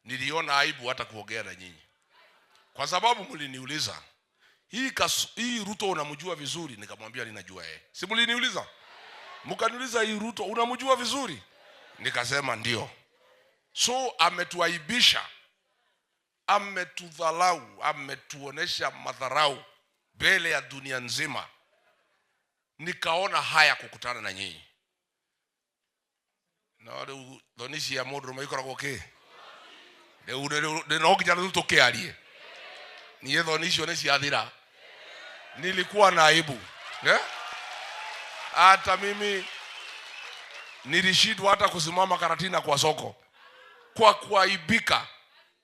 Niliona aibu hata kuongea na nyinyi, kwa sababu mliniuliza hii Ruto unamjua vizuri? Nikamwambia ninajua yeye. Si mliniuliza? Mkaniuliza, hii Ruto unamjua vizuri? Nikasema ndio. So ametuaibisha, ametudhalau, ametuonesha madharau mbele ya dunia nzima. Nikaona haya kukutana na nyinyi. No rĩu thoni cia mũndũ ikoragwo kĩ rĩu no nginya rĩu tũkĩarie. Niĩ thoni icio nĩ ciathira. Nilikuwa na aibu, eh? Hata mimi nilishindwa hata kusimama Karatina kwa soko kwa kuaibika.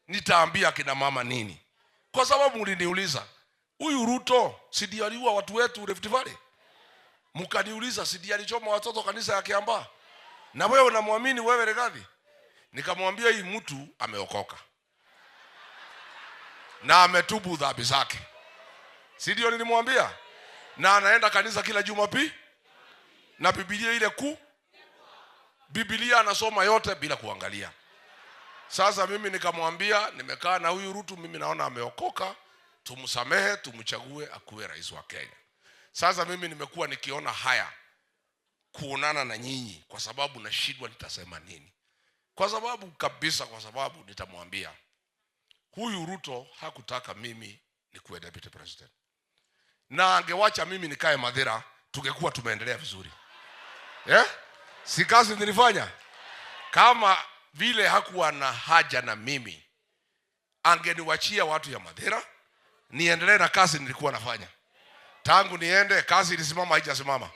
Nitaambia kina mama nini? Kwa sababu mliniuliza, huyu Ruto si ndiye aliua watu wetu Rift Valley? Mkaniuliza, si ndiye alichoma watoto kanisa ya Kiambaa? Na wewe unamwamini wewe Rigathi? Nikamwambia hii mtu ameokoka na ametubu dhambi zake, si ndio nilimwambia? Na anaenda kanisa kila Jumapili na Biblia ile kuu, Biblia anasoma yote bila kuangalia. Sasa mimi nikamwambia, nimekaa na huyu Ruto, mimi naona ameokoka, tumsamehe, tumchague akuwe rais wa Kenya. Sasa mimi nimekuwa nikiona haya kuonana na nyinyi, kwa sababu nashindwa nitasema nini, kwa sababu kabisa, kwa sababu nitamwambia huyu Ruto hakutaka mimi nikuwe deputy president, na angewacha mimi nikae Mathira, tungekuwa tumeendelea vizuri, yeah? Si kazi nilifanya kama vile hakuwa na haja na mimi, angeniwachia watu ya Mathira niendelee na kazi nilikuwa nafanya. Tangu niende, kazi ilisimama, haijasimama?